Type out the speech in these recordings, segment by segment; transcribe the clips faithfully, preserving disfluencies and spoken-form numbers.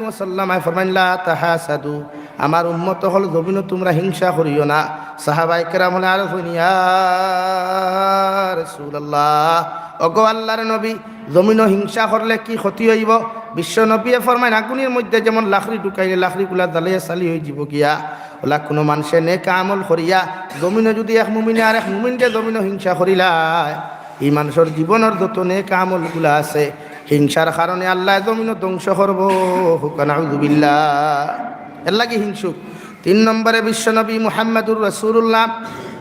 ওয়াসাল্লাম আয় ফরমাইন, "লা তাহাসাদু, আমার উম্মত অকল, জমিনো তুমরা হিংসা করিও না।" সাহাবায়ে কেরাম অকলে আরো কইন, "ইয়া রাসূলুল্লাহ, ওগো আল্লাহর নবী, জমিনো হিংসা করলে কি ক্ষতি অইবো?" বিশ্ব নবীয়ে ফরমাইন, "আগুনর মধ্যে যেমন লাকড়ি ঢুকাইলে লাকড়িগুলা জ্বালিয়া ছালি অইযিবো গিয়া, অলা কুনু মানষে নেক আমল করিয়া জমিনো যুদি এক মুমিনে আরেক মুমিনরে জমিনো হিংসা করিলায়, ই মানষর জীবনর যত নেক আমলগুলা আছে, হিংসার কারণে আল্লায় জমিনো ধ্বংস করবো।" কউক্কা নাউযুবিল্লাহ। এরলাগি হিংসুক। তিন নম্বরে বিশ্বনবী মুহাম্মাদুর রাসূলুল্লাহ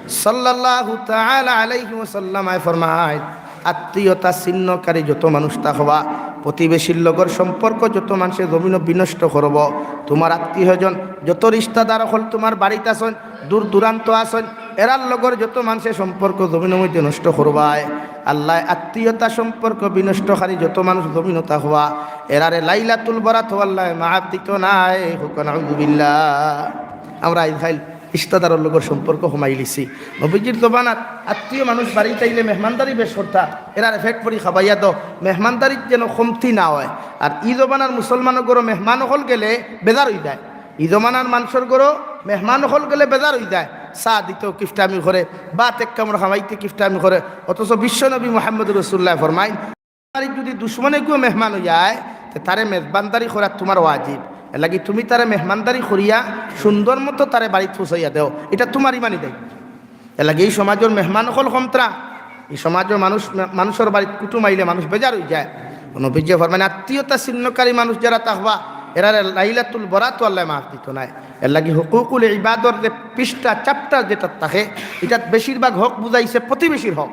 সাল্লাল্লাহু তাআলা আলাইহি ওয়াসাল্লাম আয় ফরমাইন, আত্মীয়তা ছিন্নকারী যত মানুষ থাকবা, প্রতিবেশীর লগর সম্পর্ক যত মানষে জমিনো বিনষ্ট করবো, তুমার আত্মীয়জন, যত রিশতাদার অকল তুমার বাড়িত আছইন, দূর দূরান্ত আছইন, এরার লগর যত মানষে সম্পর্ক জমিনর মধ্যে নষ্ট করবায়, আল্লায় আত্মীয়তা সম্পর্ক বিনষ্টকারী যত মানুষ জমিনো থাকবা, এরারে লাইলাতুল বরাতো আল্লায় মাফ দিতো নায়। কউক্কা নাউযুবিল্লাহ। আমরা আইজকাইল রিশতাদারর লগর সম্পর্ক কমাইলিছি। নবীজির জমানাত আত্মীয় মানুষ বাড়িত আইলে মেহমানদারি বেশ করতা, এরারে পেট ভরি খাবাইয়া দেও, মেহমানদারিত যেন কমতি না অয়। আর ই জমানার মুসলমানর ঘরো মেহমান অকল গেলে বেজার অইযায়। ই জমানার মানষর ঘরো মেহমান অকল গেলে বেজার অইযায়। চা দিতেও কিফটামি করে, ভাত এক কামড় খাওয়াইতে কিফটামি করে। অথচ বিশ্বনবী মুহাম্মদুর রাসূলুল্লায় ফরমাইন, বাড়িত যুদি দুশমন এগু মেহমান অইযায়, তে তারে মেজবানদারি করা তুমার ওয়াজিব। এরলাগি তুমি তারে মেহমানদারি করিয়া সুন্দর মতো তারে বাড়িত পৌঁছাইয়া দেও, ইটা তুমার ইমানি দায়িত্ব। এরলাগি ই সমাজর মেহমান অকল কমতরা, ই সমাজর মানুষ, মানষর বাড়িত কুটুম আইলে মানুষ বেজার অইযায়। নবীজিয়ে ফরমাইন, আত্মীয়তা ছিন্নকারী মানুষ যেরা থাকবা, এরারে লাইলাতুল বরাতো আল্লায় মাফ দিতো নায়। এরলাগি হুকুকুল ইবাদর যে পৃষ্ঠা, chapter যেটা থাকে, ইটাত বেশিরভাগ হক বুঝাইছে প্রতিবেশীর হক।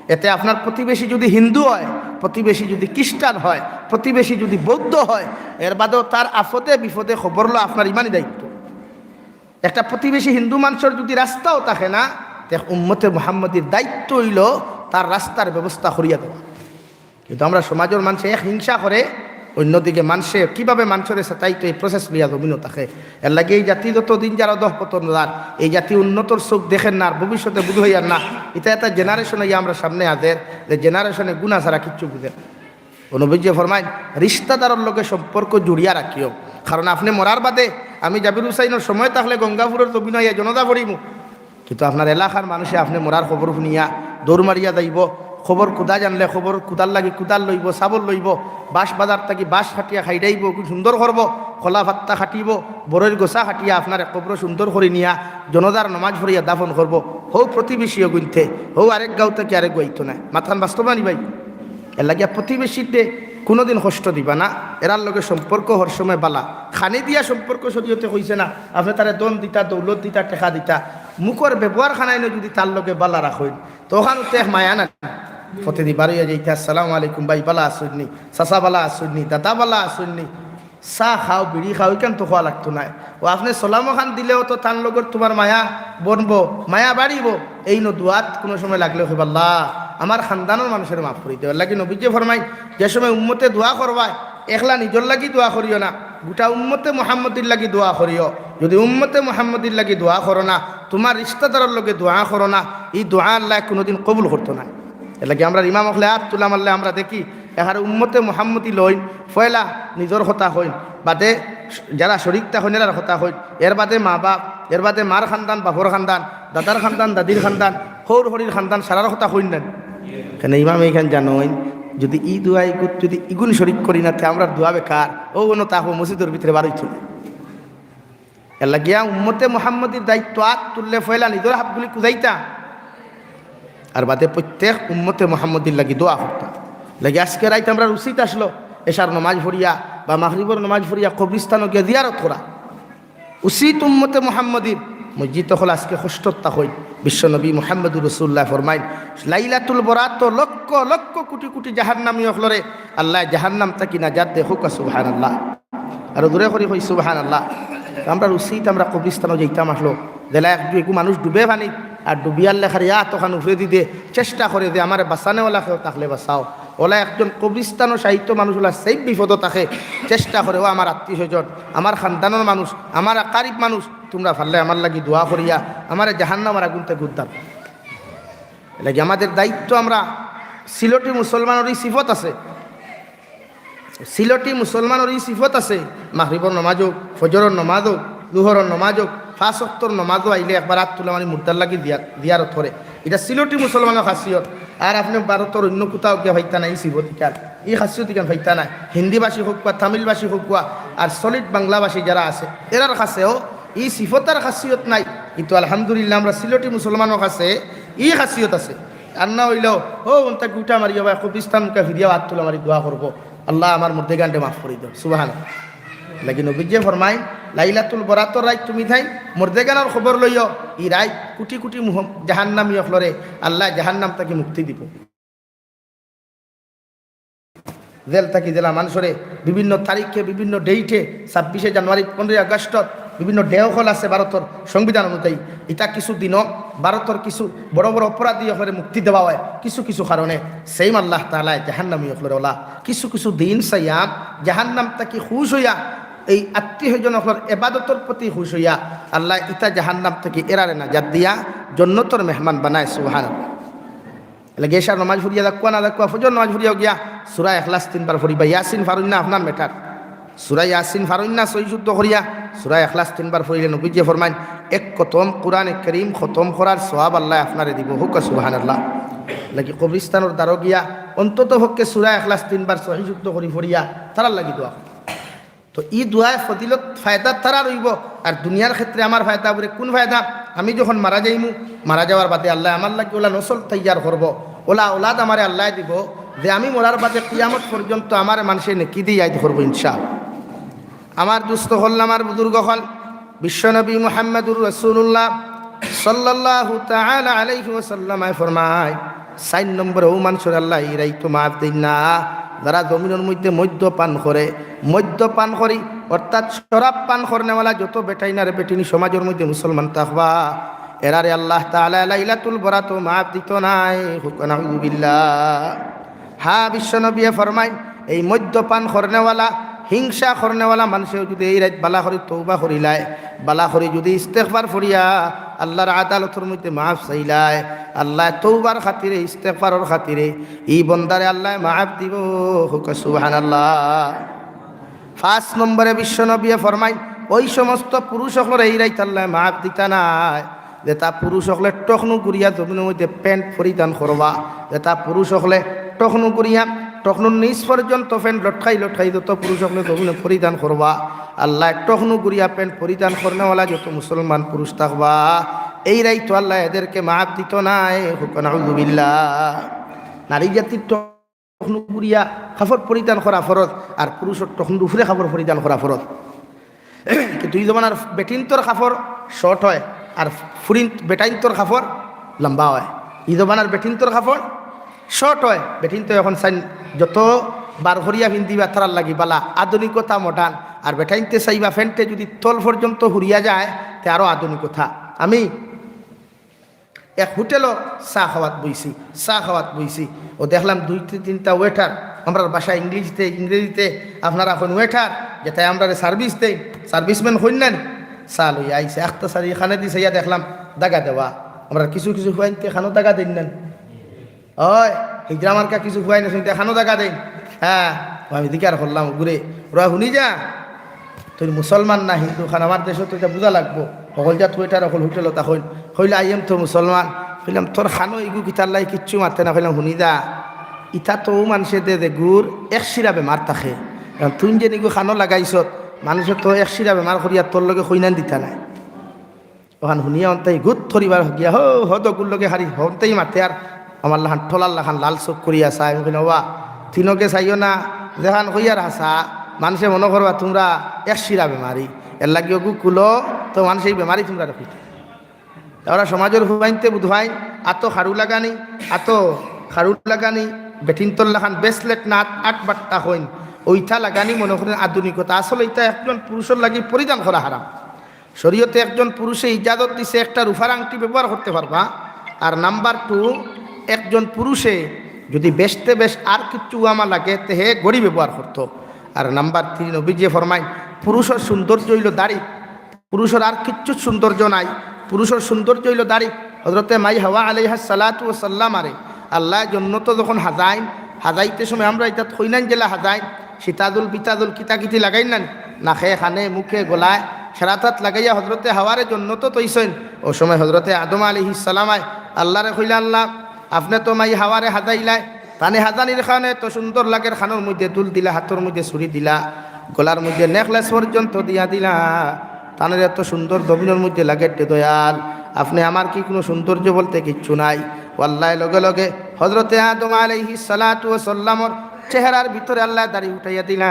এতে আপনার প্রতিবেশী যুদি হিন্দু অয়, প্রতিবেশী যুদি খ্রিস্টান অয়, প্রতিবেশী যুদি বৌদ্ধ অয়, এরবাদেও তার আপদে বিপদে খবর লওয়া আপনার ইমানি দায়িত্ব। একটা প্রতিবেশী হিন্দু মানষর যুদি রাস্তাও থাকে না, তে উম্মতে মুহাম্মদীর দায়িত্ব অইলো তার রাস্তার ব্যবস্থা করিয়া দেওয়া। কিন্তু আমরা সমাজর মানষে এক হিংসা করে, অইন্যদিকে মানষে কিভাবে মানষরে সাতাইতো, ই process লইয়া জমিনো থাকে। এরলাগি ই জাতি যত দিন যার অধঃপতন যার, ই জাতি উন্নতর চউখ দেখের না, আর ভবিষ্যতে বুঝ অইয়ার না। ইতা একটা generation অইয়া আমরার সামনে আদের, যে generation এ গুনা ছাড়া কিচ্ছু বুঝের না। নবীজিয়ে ফরমাইন, রিশতাদারর লগে সম্পর্ক জুড়িয়া রাখিও, কারণ আপনে মরার বাদে আমি জাবির হুসাইনর সময় থাকলে গঙ্গাপুরর জমিনো আইয়া জনাজা পড়িমু, কিন্তু আপনার এলাকার মানষে আপনে মরার খবর হুনিয়া দৌড় মারিয়া যাইবো। খবর কুদা জানলে খবর কুদার লাগি কুদাল লইবো, শাবল লইবো, বাঁশ বাজার থাকি বাঁশ কাটিয়া খাইডাইবো, সুন্দর করবো, কলা পাত্তা কাটিবো, বড়ইর গোছা কাটিয়া আপনারে কবরো সুন্দর করি নিয়া জনাজার নমাজ পড়িয়া দাফন করবো। হউ প্রতিবেশী অগুইন্তে, হউ আরেক গাঁও থাকি আরেক গাঁও আইতো নায়। মাতখান বাস্তব না নি ভাই? এরলাগিয়া প্রতিবেশীতে কুনুদিন কষ্ট দিবা না, এরার লগে সম্পর্ক হরসময় বালা। খানি দিয়া সম্পর্ক শরীয়তে কইছে না, আপনে তারে ধন দিতা, দৌলত দিতা, টেকা দিতা, মুখর ব্যবহার খানাইনো যুদি তার লগে বালা রাখইন, তে অখান অইতে এক মায়া না। প্রতিদিন বারইয়া যাইতা, "আসসালামু আলাইকুম ভাই, বালা আছইন নি? চাচা বালা আছইন নি? দাদা বালা আছইন নি?" চা খাও, বিড়ি খাও, ইখান তো কওয়া লাগতো নায়। অউ আপনে সালাম অখান দিলেও তো তান লগর তুমার মায়া বনবো, মায়া বাড়িবো। এইন দোয়াত কুনু সময় লাগলে কইবা, "আল্লাহ, আমার খান্দানর মানষরে মাফ করি দেও।" এরলাগি নবীজিয়ে ফরমাইন, যে সময় উম্মতে দোয়া করবায়, একলা নিজর লাগি দোয়া করিও না, গুটা উম্মতে মুহাম্মদীর লাগি দোয়া করিও। যুদি উম্মতে মুহাম্মদীর লাগি দোয়া করো না, তুমার রিশতাদারর লগে দোয়া করো না, ই দোয়া আল্লায় কুনুদিন কবুল করতো নায়। এরলাগি আমরার ইমাম অকলে আত তুলা মারলে আমরা দেখি, এখানে উম্মতে মুহাম্মদী লইন, পয়লা নিজর কথা কইন, বাদে যারা শরিক থাকইন এরার কথা কইন, এরবাদে মা-বাপ, এরবাদে মার খান্দান, বাপর খান্দান, দাদার খান্দান, দাদির খান্দান, হউর হরির খান্দান, সারার কথা কইন না। কেনে ইমামে ইখান জানইন, যুদি ই দোয়া ইগুত যুদি ইগুন শরিক করি না, তে আমরার দোয়া বেকার। অউ অনো তাকো মসজিদর ভিতরে বারইতো নায়। এরলাগিয়া উম্মতে মুহাম্মদীর দায়িত্ব আত তুললে পয়লা নিজর হাতগুলি কুজাইতা, আর বাদে প্রত্যেক উম্মতে মুহাম্মদীর লাগি দোয়া করতা। লাগি আজকে রাইত আমরার উচিত আছলো এশার নমাজ পড়িয়া বা মাগরিবর নমাজ পড়িয়া কবরস্থানো গিয়া জিয়ারত করা। উচিত উম্মতে মুহাম্মদীর। মসজিদ অকল আজকে কষ্টত থাকইন। বিশ্বনবী মুহাম্মদুর রাসূলুল্লাহ ফরমাইন, লাইলাতুল বরাতো লক্ষ লক্ষ কুটি কুটি জাহান্নামী অকলরে আল্লায় জাহান্নাম থাকি নাজাত দেয়। কউক্কা সুবহানাল্লাহ। আরো জোরে করি কই সুবহানাল্লাহ। তে আমরার উচিত আমরা কবরস্থানো যাইতাম আছলো। যেলা একটু এগু মানুষ ডুবে পানিত, আর ডুবিয়ার লেখার ইয়া অতখান উপরেদি দে, চেষ্টা করে যে আমারে বাঁচানেওয়ালা কেউ থাকলে বাঁচাও। অলা একজন কবরস্থানো শায়িত মানুষ অলা same বিপদো থাকে, চেষ্টা করে, "ও আমার আত্মীয় স্বজন, আমার খান্দানর মানুষ, আমার আকারিব মানুষ, তুমরা পারলে আমার লাগি দোয়া করিয়া আমারে জাহান্নামর আগুনতে গুদ্দাও।" এরলাগি আমাদের দায়িত্ব, আমরা সিলটি মুসলমানর ই সিফত আছে, সিলটি মুসলমানর ই সিফত আছে, মাগরিবর নমাজ অউক, ফজরর নমাজ অউক, জুহরর নমাজ অউক, পাঁচ ওয়াক্তর নমাজও আইলে একবার আত তুলা মারি মুর্দার লাগি জিয়া-, জিয়ারত করে। ইটা সিলটি মুসলমানর খাসিয়ত। আর আপনে ভারতর অইন্য কুতাও গিয়া পাইতা নায় ই সিফত ইখান, ই খাসিয়ত ইখান পাইতা নায়। হিন্দিভাষী অউক্কা, তামিলভাষী অউক্কা, আর solid বাংলাভাষী যারা আছে, এরার কাছেও ই সিফত আর খাসিয়ত নাই। কিন্তু আলহামদুলিল্লাহ, আমরা সিলটি মুসলমানর কাছে ই খাসিয়ত আছে। আর না অইলেও, অউ, অন্তা গুটা মারি, অবায় কবরিস্তান মুখা ফিরিয়া আত তুলা মারি দোয়া করবো, "আল্লাহ, আমার মুর্দেগানরে মাফ করি দেও।" সুবহানাল্লাহ। লাগি নবীজিয়ে ফরমাইন, "লাইলাতুল বরাতর রাইত তুমি তাইন মুর্দেগানর খবর লইও, ই রাইত কুটি কুটি মুহ-, জাহান্নামী অকলরে আল্লায় জাহান্নাম থাকি মুক্তি দিবো।" জেল থাকি যেলা মানষরে বিভিন্ন তারিখে, বিভিন্ন date-এ, ছাব্বিশে জানুয়ারি, পনেরোই আগস্টত বিভিন্ন day অকল আছে ভারতর সংবিধান অনুযায়ী। ইতা কিছু দিনও ভারতর কিছু বড় বড় অপরাধী অকলরে মুক্তি দেওয়া অয় কিছু কিছু কারণে। Same আল্লাহ তাআলায় জাহান্নামী অকলরে অলা কিছু কিছু দিন চাইয়া জাহান্নাম থাকি খুশ অইয়া, এই আত্মীয় স্বজন অকলর এবাদতর প্রতি খুশ অইয়া আল্লায় ইতা জাহান্নাম থাকি এরারে নাজাত দিয়া জন্নতর মেহমান বানায়। সুবহানাল্লাহ। এরলাগি এশার নমাজ পড়িয়া যাউক্কা না যাউক্কা, ফজর নমাজ পড়িয়াও গিয়া সূরা ইখলাস তিনবার পড়িবা। ইয়াসিন পারইন না, আপনার matter। সূরা ইয়াসিন পারইন না সহি শুদ্ধ করিয়া, সূরা ইখলাস তিনবার পড়িলে নবীজিয়ে ফরমাইন, এক খতম কোরআনে করিম খতম করার সওয়াব আল্লায় আপনারে দিবো। কউক্কা সুবহানাল্লাহ। এরলাগি কবরিস্তানর দ্বারো গিয়া অন্তত পক্ষে সূরা ইখলাস তিনবার সহি শুদ্ধ করি পড়িয়া তারার লাগি দোয়া করবা। তো ই দোয়ায় ফজিলত ফায়দা তারার অইবো, আর দুনিয়ার ক্ষেত্রে আমার ফায়দা অইবো। কুন ফায়দা? আমি যখন মারা যাইমু, মারা যাওয়ার বাদে আল্লায় আমার লাগি অলা নসল তৈয়ার করবো, অলা অলাদ আমারে আল্লায় দিবো, যে আমি মরার বাদে কিয়ামত পর্যন্ত আমারে মানষে নেকি দি ইয়াদ করবো ইনশাআল্লাহ। আমার দুস্ত অকল, আমার বুজুর্গ অকল, বিশ্বনবী মুহাম্মাদুর রাসূলুল্লাহ সাল্লাল্লাহু তাআলা আলাইহি ওয়াসাল্লামে ফরমায়, চাইর নম্বরে অউ মানষরে আল্লায় ই রাইতো মাফ দেইন না, যারা জমিনর মধ্যে মদ্যপান করে, মদ্যপান করি, অর্থাৎ শরাব পান করনেওয়ালা যত বেটাইন আর বেটিন সমাজর মধ্যে মুসলমান থাকবা, এরারে আল্লাহ তাআলায় লাইলাতুল বরাতো মাফ দিতো নায়। কউক্কা নাউজুবিল্লাহ। হ্যাঁ, বিশ্বনবীয়ে ফরমাইন, এই মদ্যপান করনেওয়ালা, হিংসা করনেওয়ালা মানষেও যুদি এই রাইত বালা করি তওবা করিলায়, বালা করি যুদি ইস্তেগফার পড়িয়া আল্লার আদালতর মধ্যে মাফ চাইলায়, আল্লায় তওবার খাতিরে, ইস্তেগফারর খাতিরে ই বন্দারে আল্লায় মাফ দিবো। কউক্কা সুবহানাল্লাহ। পাঁচ নম্বরে বিশ্বনবীয়ে ফরমাইন, অউ সমস্ত পুরুষ অকলরে এই রাইত আল্লায় মাফ দিতা নায়, যেতা পুরুষ অকলে টখনু গুরিয়া জমিনর মধ্যে pant পরিধান করবা, যেতা পুরুষ অকলে টখনু গুরিয়া, টখনুর নিচ পর্যন্ত pant লটকাই লটকাই যত পুরুষ অকলে জমিনো পরিধান করবা, আল্লায় টখনু গুরিয়া pant পরিধান করনেওয়ালা যত মুসলমান পুরুষ থাকবা, এই রাইতো আল্লায় এদেরকে মাফ দিতো নায়। কউক্কা নাউজুবিল্লাহ। নারী জাতির টখনু গুরিয়া কাপড় পরিধান করা ফরজ, আর পুরুষর টখনুর উপরে কাপড় পরিধান করা ফরজ। কিন্তু ই জমানার বেটিন্তর কাপড় short অয়, আর ফুরিন-, বেটাইন্তর কাপড় লম্বা অয়। ই জমানার বেটিন্তর কাপড় short অয়, বেটিন্তে অখন চাইন যত বার করিয়া পিন্দিবা তারার লাগি বালা, আধুনিকতা, modern। আর বেটাইন্তে চাইবা pant-এ যুদি তল পর্যন্ত হুরিয়া যায়, তে আরো আধুনিকতা। আমি এক হোটেলো চা খাওয়াত বইছি, চা খাওয়াত বইছি। অউ দেখলাম দুই তি-, তিনটা waiter, আমরার ভাষা ইংরেজিতে, ইংরেজিতে আপনারা কইন waiter, যেতায় আমরারে service দেইন, serviceman কইন না নি? চা লইয়া আইছে, আখতাসারি খানেদি চাইয়া দেখলাম দাগা দেওয়া। আমরার কিছু কিছু পুয়াইন্তে খানো দাগা দেইন না নি? অয়, হিজড়া মার্কা কিছু পুয়াইন আছে, ইতা খানো দাগা দেইন। হ্যাঁ, অউ আমি জিকার করলাম, ঘুরে, "ওরা হুনি যা, তুই মুসলমান না হিন্দু খান, আমার দেশো তো ইতা বুঝা লাগবো।" হকল জাত waiter হকল হোটেলো তা কইন, কইলে, "I am তো মুসলমান।" কইলাম, "তোর খানো ইগু কিতার লাগি কিচ্ছু মাতে না?" কইলাম, "হুনি যা, ইতা তো অউ মানষে দে যেগুর এক শিরা বেমার থাকে। কারণ তুই যে নিগু খানো লাগাইছত, মানষে তো এক শিরা বেমার করিয়া তোর লগে কইনান দিতা নায়।" অখান হুনিয়া অন্তাই গুত থরিবার গিয়া, "হো, হো, দগুর লগে হারি", হন্তাই মাতে আর আমার লাখান ঠলার লাখান লাল চউখ করিয়া চায়। আমি কইলাম, "ওবা, তিনকে চাইও না, যেখান কইয়ার হাছা, মানষে মনো করবা তুমরা এক শিরা বেমারি, এরলাগি অগু খুলো তো মানষে ই বেমারি তুমরারে কইতা।" ওরা সমাজর পুয়াইন্তে বুধ অয়, আতো খাড়ু লাগানি, আতো খাড়ু লাগানি, বেটিন্তর লাখান bracelet না আট বাট্টা কইন, অইতা লাগানি মনো করইন আধুনিকতা। আসলে ইতা একজন পুরুষর লাগি পরিধান করা হারাম। শরীয়তে একজন পুরুষে ইজাজত দিছে একটা রূপার আংটি ব্যবহার করতে পারবা। আর number two, একজন পুরুষে যুদি বেচতে বেশ আর কিচ্ছু উহামা লাগে, তে হে ঘড়ি ব্যবহার করতো। আর number three, নবীজিয়ে ফরমাইন, পুরুষর সৌন্দর্য অইলো দাড়ি, পুরুষর আর কিচ্ছু সৌন্দর্য নাই, পুরুষর সৌন্দর্য অইলো দাড়ি। হযরতে মাই হাওয়া আলাইহাস সালাতু ওয়াস সালামারে আল্লায় জন্নতো যখন হাজাইন, হাজাইতে সময় আমরা ইতাত কইনাইন যেলা হাজাইন, সিতাদুল বিতাদুল কিতা কিতি লাগাইন না নি? নাকে, কানে, মুখে, গলায়, খেরাতাত লাগাইয়া হজরতে হাওয়ারে জন্নতো থইছইন। অউ সময় হজরতে আদম আলাইহিস সালামায় আল্লারে কইলা, "আল্লাহ, আপনে তো মাই হাওয়ারে হাজাইলায়, তানে হাজানির কারণে এত সুন্দর লাগের, কানর মধ্যে দুল দিলা, হাতর মধ্যে চুড়ি দিলা, গলার মধ্যে necklace পর্যন্ত দিয়া দিলা, তানরে এত সুন্দর জমিনর মধ্যে লাগের রে দয়াল, আপনে আমার কি কুনু সৌন্দর্য বলতে কিচ্ছু নাই?" অউ আল্লায় লগে লগে হজরতে আদম আলাইহিস সালাতু ওয়াস সালামর চেহারার ভিতরে আল্লায় দাড়ি উঠাইয়া দিলা।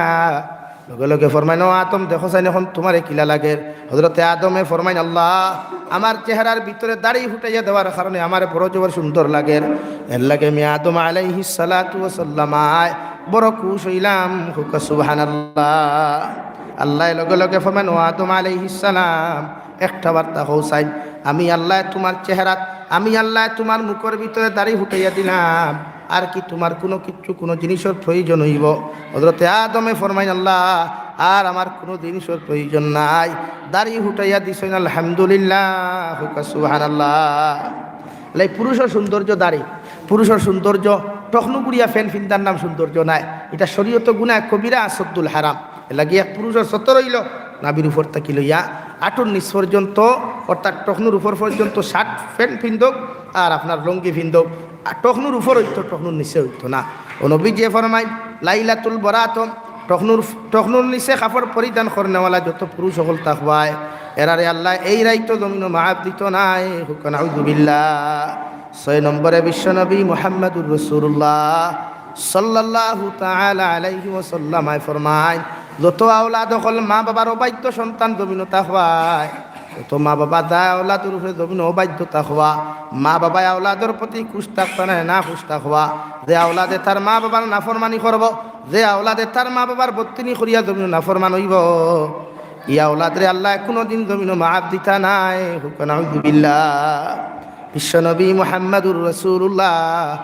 লগে লগে ফরমাইন, "ও আদম, দেখো চাইন অখন তুমারে কিলা লাগের?" হজরতে আদমে ফরমাইন, "আল্লাহ, আমার চেহারার ভিতরে দাড়ি উঠাইয়া দেওয়ার কারণে আমারে বড় জবর সুন্দর লাগের। এরলাগি আমি আদম আলাইহিস সালাতু ওয়াস সালামায় বড় খুশ অইলাম।" কউক্কা সুবহানাল্লাহ। আল্লায় লগে লগে ফরমাইন, "ও আদম আলাইহিস সালাম, একটা বার্তা কও চাইন, আমি আল্লায় তুমার চেহারাত, আমি আল্লায় তুমার মুখর ভিতরে দাড়ি উঠাইয়া দিলাম, আর কি তুমার কুনু কিচ্ছু, কুনু জিনিসর প্রয়োজন অইবো?" হজরতে আদমে ফরমাইন, "আল্লাহ, আর আমার কুনু জিনিসর প্রয়োজন নাই।" দাড়ি উঠাইয়া দিছইন, আলহামদুলিল্লাহ, কউক্কা সুবহানাল্লাহ। লাই পুরুষর সৌন্দর্য দাড়ি, পুরুষর সৌন্দর্য টকনু গুড়িয়া ফেন ফিন্দার নাম সৌন্দর্য নায়, ইটা শরীয়তো গুনাহ কবিরা, আসাদ্দুল হারাম। এরলাগি এক পুরুষর সতর অইলো নাভির উপর থাকি লইয়া আটুর নিচ পর্যন্ত, অর্থাৎ টকনুর উপর পর্যন্ত শার্ট প্যান্ট ফিন্দউক আর আপনার লুঙ্গি ফিন্দউক, আর টকনুর উপর অইতো, টকনুর নিচে অইতো না। অউ নবীজিয়ে ফরমাইন, লাইলাতুল বরাত, টকনুর, টকনুর নিচে কাপড় পরিধান করনেওয়ালা যত পুরুষ অকল থাকবায়, এরারে আল্লায় এই রাইতো জমিনো মাফ দিতো নায়। কউক্কা নাউজুবিল্লাহ। ছয় নম্বরে বিশ্বনবী মুহাম্মাদুর রাসূলুল্লাহ সাল্লাল্লাহু তাআলা আলাইহি ওয়াসাল্লামায় ফরমাইন, যত আওলাদ অকল মা বাবার অবাধ্য সন্তান জমিনো থাকবায়, যত মা বাবা যায় আওলাদর উপরে জমিনো অবাধ্য থাকবা, মা বাবায় আওলাদর প্রতি খুশ থাকতা নায়, না খুশ থাকবা। যে আওলাদে তার মা বাবার নাফরমানি করবো, যে আওলাদে তার মা বাবার বত্তিনি করিয়া জমিনো নাফরমান অইবো, ই আওলাদরে আল্লায় কুনুদিন জমিনো মাফ দিতা নায়। কউক্কা নাউজুবিল্লাহ। বিশ্বনবী মুহাম্মাদুর রাসূলুল্লাহ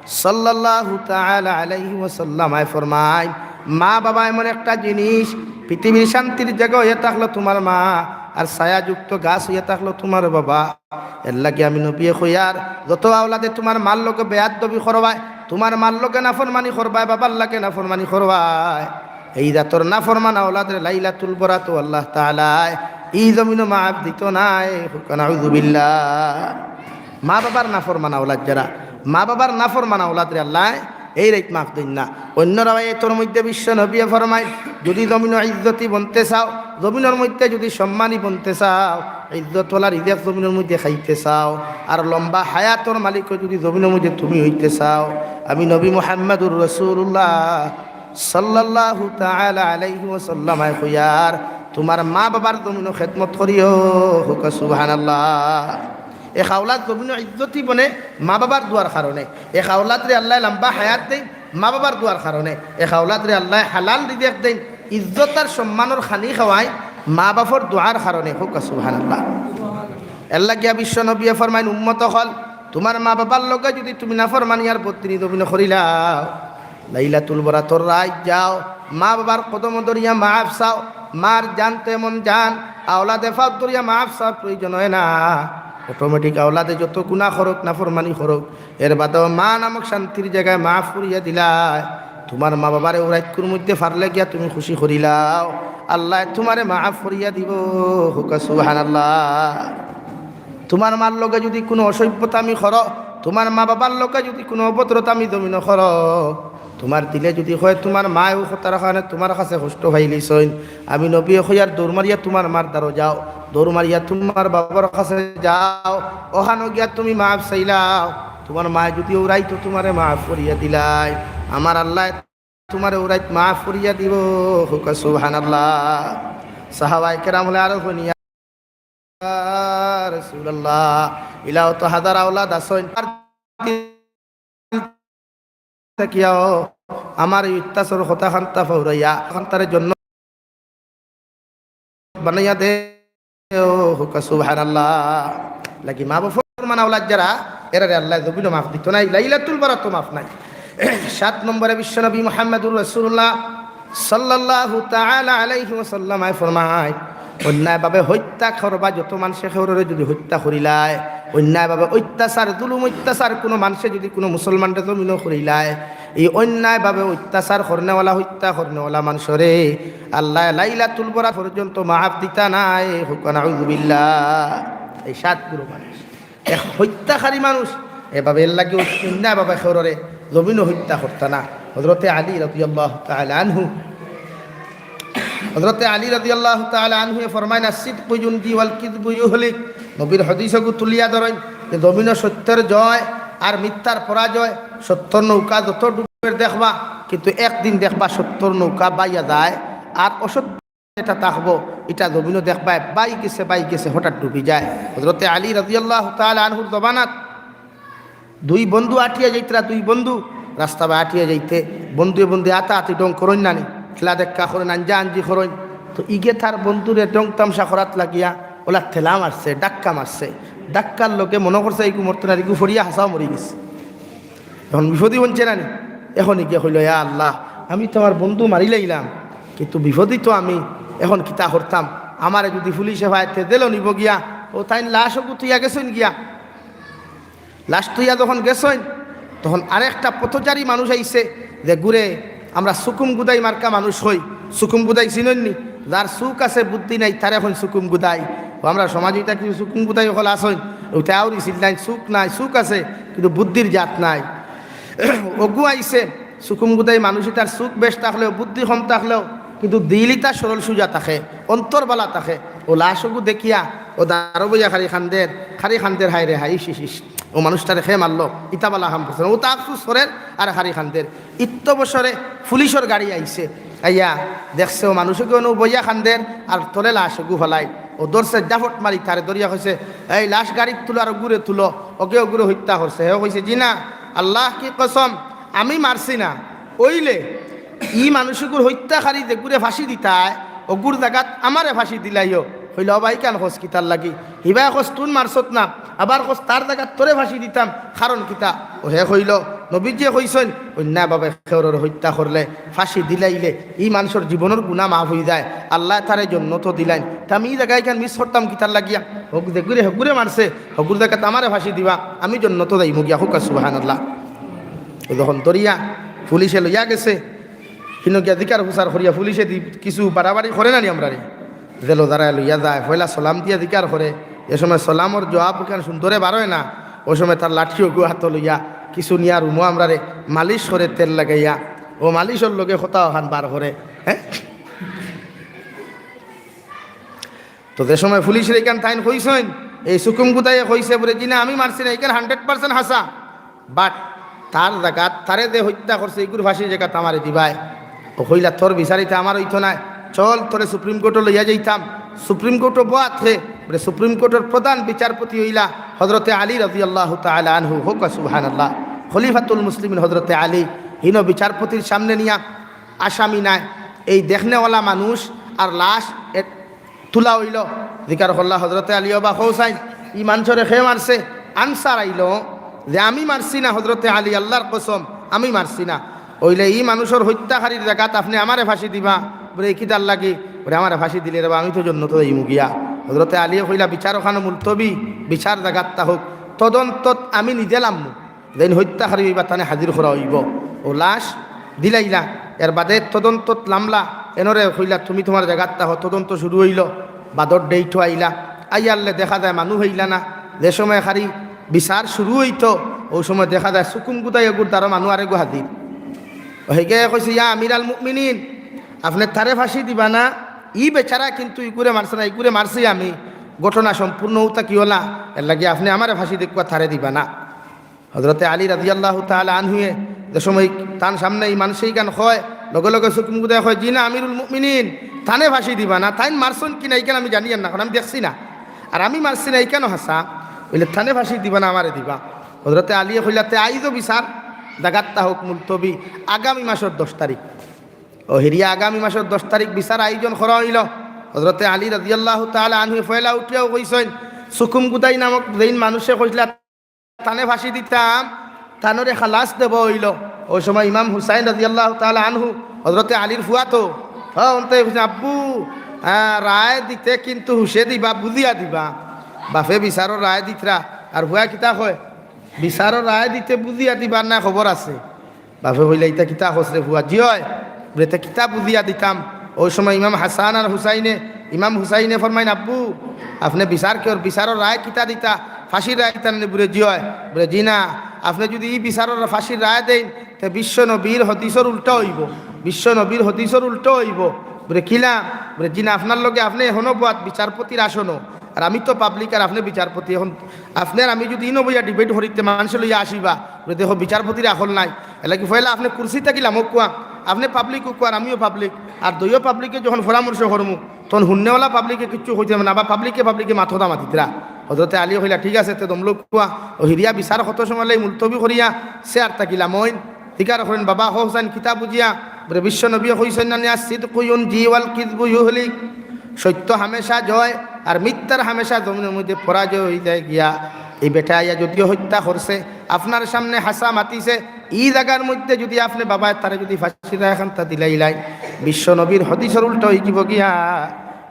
সাল্লাল্লাহু তাআলা আলাইহি ওয়াসাল্লামায় ফরমাইন, মা বাবা এমন একটা জিনিস, পৃথিবীর শান্তির জাগা অইয়া থাকলো তুমার মা, আর ছায়াযুক্ত গাছ অইয়া থাকলো তুমার বাবা। এরলাগি আমি নবীয়ে কইয়ার, যত আওলাদে তুমার মার লগে বেয়াদবি করবায়, তুমার মার লগে নাফরমানি করবায়, বাবার লগে নাফরমানি করবায়, এই জাতর নাফরমান আওলাদরে লাইলাতুল বরাতো আল্লাহ তাআলায় ই জমিনো মাফ দিতো নায়। কউক্কা নাউজুবিল্লাহ। মা বাবার নাফরমান আওলাদ যেরা, মা বাবার নাফরমান আওলাদরে আল্লায় এই রাইত মাফ দেইন না। অইন্য রেওয়ায়েতর মধ্যে বিশ্বনবীয়ে ফরমাইন, যুদি জমিনো ইজ্জতি বনতে চাও, জমিনর মধ্যে যুদি সম্মানী বনতে চাও, ইজ্জতওয়ালা রিজেক জমিনর মধ্যে খাইতে চাও, আর লম্বা হায়াতর মালিকও যুদি জমিনর মধ্যে তুমি অইতে চাও, আমি নবী মুহাম্মাদুর রাসূলুল্লাহ সাল্লাল্লাহু তাআলা আলাইহি ওয়াসাল্লামায় কইয়ার, তুমার মা বাবার জমিনো খেদমত করিও। কউক্কা সুবহানাল্লাহ। এক আওলাদ জমিনো ইজ্জতি বনে মা বাবার দোয়ার কারণে। এক আওলাদরে আল্লায় লম্বা হায়াত দেইন মা বাবার দোয়ার কারণে। এক আওলাদরে আল্লায় হালাল রিজেক দেইন, ইজ্জত আর সম্মানর খানি খাওয়াইন মা বাপর দোয়ার কারণে। কউক্কা সুবহানাল্লাহ। এরলাগিয়া বিশ্বনবীয়ে ফরমাইন, উম্মত অকল, তুমার মা বাবার লগে যুদি তুমি নাফরমানি আর বত্তিনি জমিনো করিলাও, লাইলাতুল বরাতর রাইত যাও, মা বাবার কদমো ধরিয়া মাফ চাও। মার জান তো এমন জান, আওলাদে পাওত ধরিয়া মাফ চাওয়ার প্রয়োজন অয় না। Automatic আওলাদে যত গুনা করউক, নাফরমানি করউক, এর বাদেও মা নামক শান্তির জাগায় মাফ করিয়া দিলায়। তুমার মা বাবারে অউ রাইতকুর মধ্যে পারলে গিয়া তুমি খুশি করিলাও, আল্লায় তুমারে মাফ করিয়া দিবো। কউক্কা সুবহানাল্লাহ। তুমার মার লগে যুদি কুনু অসভ্যতামি করো, তুমার মা বাবার লগে যুদি কুনু অভদ্রতামি জমিনো করো, তুমার দিলে যুদি কয়, তুমার মায় অউ কথার কারণে তুমার কাছে কষ্ট পাইলিছইন, আমি নবীয়ে কইয়ার, দৌড় মারিয়া তুমার মার দ্বারো যাও, দৌড় মারিয়া তুমার বাবার কাছে যাও, অখানো গিয়া তুমি মাফ চাইলাও। তুমার মায় যুদি অউ রাইতো তুমারে মাফ করিয়া দিলায়, আমার আল্লায় তুমারে অউ রাইত মাফ করিয়া দিবো। কউক্কা সুবহানাল্লাহ। সাহাবায়ে কেরাম অকলে আরো কইন, ইয়া রাসূলুল্লাহ, ইলাও তো হাজার আওলাদ আছইন, আর থাকিয়াও আমার ই অত্যাচারর কথা খান্তা ফাউরাইয়া খান্তারে জন্য বানাইয়া দেও। কউক্কা সুবহানাল্লাহ। লাগি মা বাপর নাফরমান আওলাদ যেরা, এরারে আল্লায় জমিনো মাফ দিতো নায়, লাইলাতুল বরাতো মাফ নাই। সাত নম্বরে বিশ্বনবী মুহাম্মাদুর রাসূলুল্লাহ সাল্লাল্লাহু তাআলা আলাইহি ওয়াসাল্লামায় ফরমাইন, অন্যায়ভাবে হত্যা করবা যত মানষে কেউরে যুদি হত্যা করিলায়, অন্যায়ভাবে অত্যাচার, জুলুম অত্যাচার কুনু মানষে যুদি কুনু মুসলমানরে জমিনো করিলায়, এই অন্যায়ভাবে অত্যাচার করনেওয়ালা, হত্যা করনেওয়ালা মানষরে আল্লায় লাইলাতুল বরাত পর্যন্ত মাফ দিতা নায়। কউক্কা নাউজুবিল্লাহ। এই সাত গুরু মানুষ, এক হত্যাকারী মানুষ, এভাবে এর লাগি অন্যায়ভাবে কেউররে জমিনো হত্যা করতা না। হযরতে আলী রাদিয়াল্লাহু তাআলা আনহু, হযরতে আলী রাদিয়াল্লাহু তাআলা আনহুয়ে ফরমাইন, "আস-সিদকু ইউনজি ওয়াল কিযবু ইউহলিক।" নবীর হাদিসগু তুলিয়া ধরইন যে জমিনো সত্যর জয় আর মিথ্যার পরাজয়। সত্যর নৌকা যত ডুবের দেখবা, কিন্তু একদিন দেখবা সত্যর নৌকা বাইয়া যায়, আর অসত্য যেটা থাকবো, ইটা জমিনো দেখবা বাই গেছে, বাই গেছে, হঠাৎ ডুবি যায়। হযরতে আলী রাদিয়াল্লাহু তাআলা আনহুর জমানাত দুই বন্ধু আটিয়া যাইতরা, দুই বন্ধু রাস্তা বায় আটিয়া যাইতে, বন্ধুয়ে বন্ধুয়ে আতাআতি ঢং করইন না নি, ঠেলা ধাক্কা করইন, আঞ্জা আঞ্জি করইন। তো ইগে তার বন্ধুরে ঢং তামশা করাত লাগিয়া অলা ঠেলা মারছে, ধাক্কা মারছে। ধাক্কার লগে মনো করছে ইগু মরতো নায়, ইগু পড়িয়া হাছাউ মরি গেছে। এখন বিপদি বনছে না নি? এখন ইগে কইলো, "ইয়া আল্লাহ, আমি তো আমার বন্ধু মারিলাইলাম, কিন্তু বিপদি তো আমি, এখন কিতা করতাম? আমারে যুদি পুলিশে পায় তে জেলো নিবো গিয়া।" অউ তাইন লাশগু থইয়া গেছইন গিয়া। লাশ থইয়া যখন গেছইন, তখন আরেকটা পথচারী মানুষ আইছে, যেগুরে আমরা সুকুম গুদাই মার্কা মানুষ কই। সুকুম গুদাই চিনইন নি? যার চউখ আছে, বুদ্ধি নাই, তারে কইন সুকুম গুদাই। অউ আমরার সমাজো ইতা কিছু সুকুম গুদাই অকল আছইন, অউ তে আউরি চিল্লাইন, চউখ নাই, চউখ আছে, কিন্তু বুদ্ধির জাত নাই। অগু আইছে, সুকুম গুদাই মানুষ ইতার চউখ বেশ থাকলেও, বুদ্ধি কম থাকলেও, কিন্তু দিল ইতা সরল সুজা থাকে, অন্তর বালা থাকে। অউ লাশগু দেখিয়া অউ দারো বইয়া খারি কান্দের, খারি কান্দের, "হায় রে হায়, ইস, ইস, ইস, অউ মানুষটারে কে মারলো, ইতা বালা কাম করছে না।" অউ তা আফসুস করের আর খারি কান্দের। ইত্ত বছরে পুলিশর গাড়ি আইছে, আইয়া দেখছে অউ মানুষগু অনো বইয়া কান্দের আর তলে লাশগু ফালাই। অউ ধরছে জাফট মারি, তারে ধরিয়া কইছে, "এই লাশ গাড়িত তুলো আর অগুরে তুলো, অগে অগুরে হত্যা করছে।" হে কইছে, "জি না, আল্লাহ কি কসম, আমি মারছি না। অইলে ই মানুষগুর হত্যাকারী যেগুরে ফাঁসি দিতায়, অগুর জাগাত আমারে ফাঁসি দিলাইও।" কইলা, "ও ভাই, ইখান কস কিতার লাগি?" হিবায় কস, "তুন মারছত না।" আবার কস, "তার জাগাত তোরে ফাঁসি দিতাম, কারণ কিতা?" অউ হে কইলো, "নবীজিয়ে কইছইন, অন্যায়ভাবে কেউরর হত্যা করলে, ফাঁসি দিলাইলে ই মানষর জীবনর গুনা মাফ অইযায়, আল্লায় তারে জন্নতো দিলাইন। তে আমি ই জাগায় ইখান মিস করতাম কিতার লাগিয়া? অউ যেগুরে হেগুরে মারছে, হগুর জাগাত আমারে ফাঁসি দিবা, আমি জন্নতো যাইমু গিয়া।" কউক্কা সুবহানাল্লাহ। অউ যখন ধরিয়া পুলিশে লইয়া গেছে, হিনো গিয়া জিকার ফুসার করিয়া পুলিশে দি কিছু বাড়াবাড়ি করে না নি আমরারে? জেলো দারায় লইয়া যায়, পয়লা সালাম দিয়া জিকার করে। এ সময় সালামর জবাব অখান সুন্দরে বারয় না, অউ সময় তার লাঠিওগু আতো লইয়া কিছু নিয়া রুমো আমরারে মালিশ করে তেল লাগাইয়া, অউ মালিশর লগে কথা অখান বার করে। হ্যাঁ, তো যে সময় পুলিশরে ইখান তাইন কইছইন, এই সুকুম গুদাইয়ে কইছে বুলে, "জি না, আমি মারছি না, ইখান hundred percent হাছা।" But তার জাগাত, তারে যে হত্যা করছে, ইগুর ফাঁসির জাগাত আমারে দিবায়। অউ কইলা, "তোর বিচার ইতা আমার অইতো নায়, চল তোরে সুপ্রিম কোর্টো লইয়া যাইতাম।" সুপ্রিম কোর্টো বওয়াত হে, বুলে, সুপ্রিম কোর্টর প্রধান বিচারপতি অইলা হযরতে আলী রাদিয়াল্লাহু তাআলা আনহু। কউক্কা সুবহানাল্লাহ। খলিফাতুল মুসলিমিন হযরতে আলী, হিনো বিচারপতির সামনে নিয়া আসামি নায়, এই দেখনেওয়ালা মানুষ আর লাশ এ-, তুলা অইলো। জিকার করলা হযরতে আলী, "ওবা কও চাইন, ই মানষরে কে মারছে?" Answer আইলো যে, "আমি মারছি না হযরতে আলী, আল্লার কসম, আমি মারছি না।" অইলে ই মানুষর হত্যাকারীর জাগাত আপনে আমারে ফাঁসি দিবা? বুলে, "কিতার লাগি?" বুলে, "আমারে ফাঁসি দিলে রেবা, আমি তো জন্নতো যাইমু গিয়া।" হযরতে আলীয়ে কইলা, "বিচার অখানো মুলতবি, বিচার জাগাত থাকউক, তদন্তত আমি নিজে লামমু।" যেইন হত্যাকারী অইবা, তানে হাজির করা অইবো। অউ লাশ দিলাইলা, এর বাদে তদন্তত লামলা, এনরে কইলা, "তুমি তুমার জাগাত থাকো।" তদন্ত শুরু অইলো, বাদর date-ও আইলা, আইয়ারলে দেখা যায় মানু পাইলা না। যে সময় খালি বিচার শুরু অইতো, অউ সময় দেখা যায় সুকুম গুদাই অগুর দারো মানু আরেগু হাজির। অউ হেগে কইছে, "ইয়া আমিরাল মুমিনিন, আপনে তারে ফাঁসি দিবা না, ই বেচারা কিন্তু ইগুরে মারছে না, ইগুরে মারছি আমি, ঘটনা সম্পূর্ণ অউ থাকি অলা, এর লাগি আপনে আমারে ফাঁসি দেউক্কা, তারে দিবা না।" হযরতে আলী রাদিয়াল্লাহু তাআলা আনহুয়ে যে সময় তান সামনে ই মানষে ইখান কয়, লগে লগে সুকুম গুদায় কয়, "জি না আমিরুল মুমিনিন, তানে ফাঁসি দিবা না, তাইন মারছইন কি না ইখান আমি জানিয়ার না, কারণ আমি দেখছি না, আর আমি মারছি না ইখানও হাছা, অইলে তানে ফাঁসি দিবা না আমারে দিবা?" হযরতে আলীয়ে কইলা, "তে আইজও বিচার জাগাত থাকউক মুলতবি, আগামী মাসর দশ তারিখ।" অউ হিরিয়া আগামী মাসর দশ তারিখ বিচার আয়োজন করা অইলো। হযরতে আলী রাদিয়াল্লাহু তাআলা আনহু পয়লা উঠিয়াউ কইছইন, সুকুম গুদাই নামক যেইন মানষে কইছলা, তানে ফাঁসি দিতাম, তানরে খালাস দেওয়া অইলো। অউ সময় ইমাম হুসাইন রাদিয়াল্লাহু তাআলা আনহু, হযরতে আলীর ফুয়া তো, হ্যাঁ, অন্তে কইছে, "আব্বু, আহ, রায় দিতে কিন্তু হুশে দিবা, বুঝিয়া দিবা।" বাফে বিচারর রায় দিতরা, আর ফুয়া কিতা কয়, "বিচারর রায় দিতে বুঝিয়া দিবার না খবর আছে।" বাপে কইলা, "ইতা কিতা কস রে ফুয়া?" "জি অয়।" "বুলে, তে কিতা বুঝিয়া দিতাম?" ওই সময় ইমাম হাসান আর হুসাইনে, ইমাম হুসাইনে ফরমাইন, "আব্বু, আপনে বিচার কেওর, বিচারর রায় কিতা দিতা? ফাঁসির রায় দিতা নি?" "বুলে, জি অয়।" "বুলে, জি না, আপনে যুদি ই বিচারর ফাঁসির রায় দেইন, তে বিশ্ব নবীর হদিসর উল্টা অইবো, বিশ্ব নবীর হদিসর উল্টা অইবো।" "বুলে, কিলা?" "বুলে, জি না, আপনার লগে আপনে এখনো বওয়াত বিচারপতির আসনো, আর আমি তো পাবলিক, আর আপনে বিচারপতি। এখন আপনে আর আমি যুদি ইনো বইয়া ডিবেট করি, তে মানষে লইয়া আসিবা।" "বুলে, দেখো, বিচারপতির আকল নাই, এরলাগি পয়লা আপনে কুরসি থাকি লামউক্কা, আপনে পাবলিক অউক্কা, আর আমিও পাবলিক, আর দুইও পাবলিকে যখন পরামর্শ করমু, তখন হুননেওয়ালা পাবলিকে কিচ্ছু কইতে পারবে না, আবার পাবলিকে পাবলিকে মাত কথা মাতিতরা।" হজরতে আলী কইলা, "ঠিক আছে, তে দম লউক্কা।" ও হিরিয়া বিচার কত সময় লাগি মুলতবি করিয়া চেয়ার থাকি লামইন। জিকার করেন, "বাবা, কও চাইন কিতা বুঝিয়া?" "বুলে, বিশ্ব নবীয়ে কইছইন না নি, 'আস-সিদকু ইউনজি ওয়াল কিযবু ইউহলিক।' সত্য হামেশা জয়, আর মিথ্যার হামেশা জমিনর মধ্যে পরাজয় অইযায় গিয়া।" এই বেটা আইয়া যুদিও হত্যা করছে, আপনার সামনে হাছা মাতিছে, ই জাগার মধ্যে যুদি আপনে বাবায় তারে যুদি ফাঁসির রায় খান্তা দিলাইলাইন, বিশ্ব নবীর হদিসর উল্টা অইযিবো গিয়া।